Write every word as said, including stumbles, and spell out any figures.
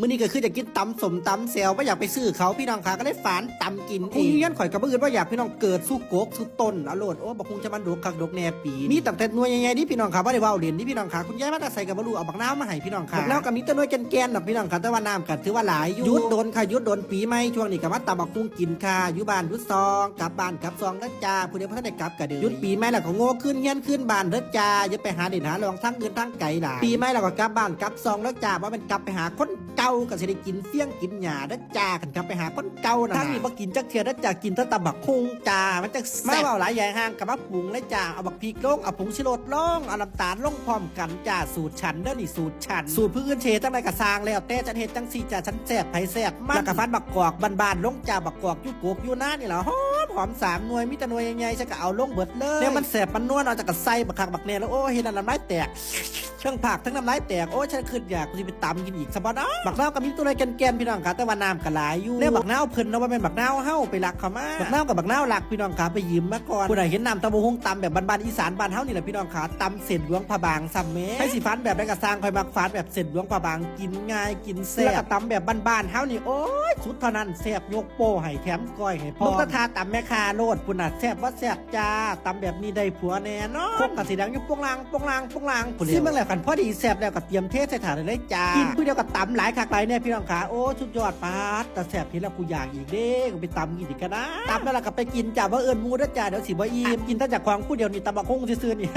มื้อนี้ก็คืออยากกินตำส้มตำแจ่ว บ่อยากไปซื้อเขาพี่น้องค่ะ ก็เลยฝานตำกินเอง เฮือนข่อยก็บ่อึดบ่อยากพี่น้อง เกิดสู่กกสู่ต้นเอาโลด โอ้ บักฮุ่งจะมันดกคักดกแน่ปีนี้ มีตั้งแต่หน่วยใหญ่ๆเด้พี่น้องค่ะ บ่ได้เว้าเล่นเด้พี่น้องค่ะ คุณยายมาแต่ไสก็บ่รู้ เอาบักนาวมาให้พี่น้องค่ะ บักนาวก็มีแต่หน่วยแก่นๆดอกพี่น้องค่ะ แต่ว่าน้ำก็ถือว่าหลายอยู่ หยุดโดนค่ะ หยุดโดน ปีใหม่ช่วงนี้ก็มาตำบักฮุ่งกินค่ะ อยู่บ้านหยุดซอง กลับบ้านกลับซองเด้อจ้า ผู้ใดบ่ทันได้กลับก็เด้อ หยุดปีใหม่แล้วก็โง่คืนเฮือนคืนบ้านเด้อจ้า อย่าไปหาเล่นหาลองทางอื่นทางไกลหลาย ปีใหม่แล้วก็กลับบ้านกลับซองเด้อจ้า บ่แม่นกลับไปหาคน เก่าก็สิได้กินเฟี้ยงกินหญ้าเด้อจ้า คันกลับไปหาคนเก่านั่นน่ะ ทางนี้บ่กินจักเทื่อเด้อจ้า กินแต่ตำบักหุ่งจ้า มันจังแซ่บ มาเว้าหลายใหญ่ห่างก็มาปรุงเลยจ้า เอาบักพริกลง เอาผงชูรสลง เอาน้ำตาลลงพร้อมกันจ้า สูตรฉันเด้อนี่สูตรฉัน สูตรผู้อื่นสิเฮ็ดจั่งใดก็ซ่างแล้วแต่ ฉันเฮ็ดจั่งซี่จ้า ฉันแซ่บไผแซ่บมัน แล้วก็ฟันบักกอกบ้านๆลงจ้า บักกอกอยู่กกอยู่นานี่ล่ะ หอมหอมสามหน่วย มีแต่หน่วยใหญ่ๆ ฉันก็เอาลงเบิดเลย แนวมันแซ่บมันนัวเนาะ จั่งก็ใส่บักคักบักแน่แล้ว โอ้ เฮ็ดแล้วน้ำลายแตก ทั้งผักทั้งน้ำลายแตก โอ้ย ฉันคิดอยาก กูสิไปตำกินอีกซะบ่เนาะ บักนาวก็มีแต่หน่วยแก่นๆพี่น้องค่ะ แต่ว่าน้ำก็หลายอยู่ แนวบักนาวเพิ่นเนาะ บ่แม่นบักนาวเฮา ไปลักเขามา บักนาวกับบักนาวลักพี่น้องค่ะ ไปยืมมาก่อน ผู้ใดเห็นน้ำตำบักหุ่งตำแบบบ้านๆอีสานบ้านเฮานี่แหละพี่น้องค่ะ ตำเส้นหลวงพระบางซ้ำแหม ไผสิฝานแบบใดก็ซ่าง ข่อยมักฝานแบบเส้นหลวงพระบาง กินง่ายกินแซ่บ แล้วก็ตำแบบบ้านๆเฮานี่ โอ้ย สุดเท่านั้น แซ่บยกโป้ให้ แถมก้อยให้พร้อม เบิ่งแต่ท่าตำแม่ค้าโลด พุ้นน่ะ แซ่บบ่แซ่บ จ้า ตำแบบนี้ได้ผัวแน่นอน ครกก็สิดังอยู่โป้งลางโป้งลางโป้งลางพุ้นแหล้ว ซิมเบิ่งแล้ว คันพอดีแซ่บแล้วก็เตรียมเทใส่ถาดได้เลยจ้า กินผู้เดียวก็ตำหลายคักหลายแน่พี่น้องค่ะ โอ้ สุดยอด ป๊าด แต่แซ่บ เห็นแล้วกูอยากอีกเด้ กูไปตำกินอีกก็ได้ ตำแล้วล่ะก็ไปกินจ้า บ่เอิ้นหมู่เด้อจ้า เดี๋ยวสิบ่อิ่ม กินแต่เจ้าของผู้เดียวนี่ ตำบักหุ่งซื่อๆนี่